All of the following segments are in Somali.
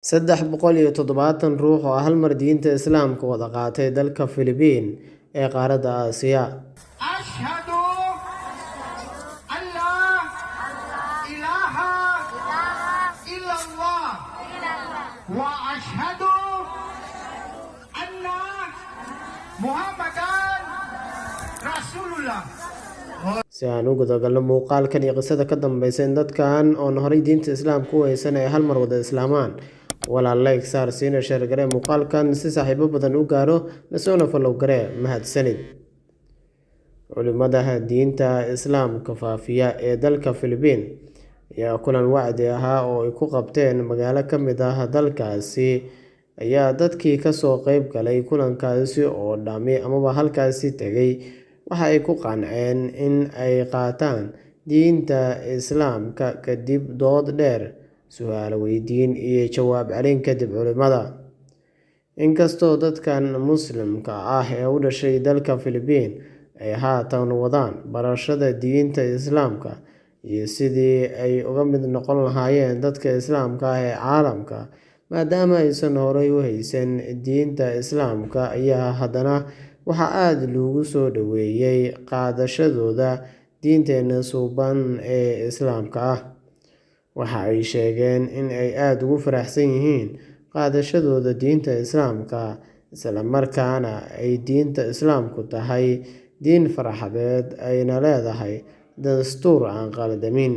370 ruux oo hal mar diinta Islaamka wada qaatay dalka Filibiin ee qaaradda Aasiya. أشهد أن لا إله إلا الله وأشهد أن محمدا رسول الله. Si aan u gudagalno muuqaalkan iyo qisada ka dambeysa in dadkan oon horay diinta Islaamka u haysan ay hal mar wada islaamaan, walaal like saar, siina share garee muuqaalkan si saaxiibo badan u gaaro, nasoona follow garee. Mahadsanid. Culimada diinta Islaamka faafiya ee dalka Filibiin ayaa kulan wacdi ahaa oo ay ku qabteen magaalo ka mid ah dalkaasi ayaa dadkii kasoo qeyb galay kulankaasi oo dhami amaba halkaasi tegay waxa ay ku qanceen in ay qaataan diinta Islaamka kadib dood dheer, su'aalo weydiin iyo jawaab celin kadib culimada. Inkastoo dadkan Muslimka ah ee u dhashay dalka Filibiin ay haatan wadaan barashada diinta Islaamka iyo sidii ay uga mid noqon lahaayeen dadka Islaamka ah ee caalamka, maadaama aysan horay u haysan diinta Islaamka, ayaa haddana waxaa aada loogu soo dhoweeyay qaadashadooda diinteena suuban ee Islaamka ah. Waxa ay sheegeen in ay aada ugu faraxsan yihiin qaadashadooda diinta Islaamka, isla markaana ay diinta Islaamku tahay diin farxadeed ayna leedahay dastuur aan qaldamin.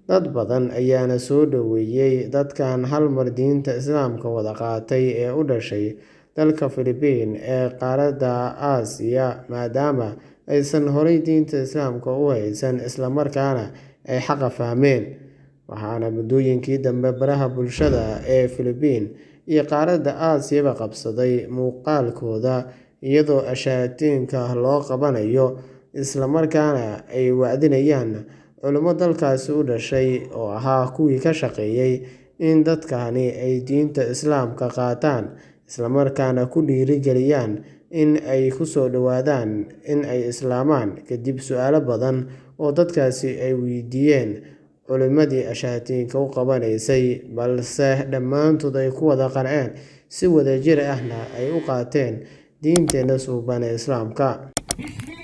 Dad badan ayaana soo dhoweeyay dadkan hal mar diinta Islaamka wada qaatay ee u dhashay dalka Filibiin ee qaaradda Aasiya, maadaama aysan horay diinta Islaamka u haysan isla markaana ay xaqa fahmeen. Waxaana muddooyinkii dambe baraha bulshada ee Filibiin iyo qaaradda Aasiyaba qabsaday muuqaalkooda iyadoo ashaatiinka loo qabanayo isla markaana ay wacdinayaan culimo dalkaasi u dhashay oo ahaa kuwii ka shaqeeyay in dadkani ay diinta Islaamka qaataan, isla markaana ku dhiirigeliyaan in ay kusoo dhowaadaan in ay islaamaan kadib su'aalo badan oo dadkaasi ay weydiiyeen culimadii ashaatiinka u qabanaysay, balse dhammaantood ay ku wada qanceen si wadajir ahna ay u qaateen diinteena suuban ee Islaamka. بسم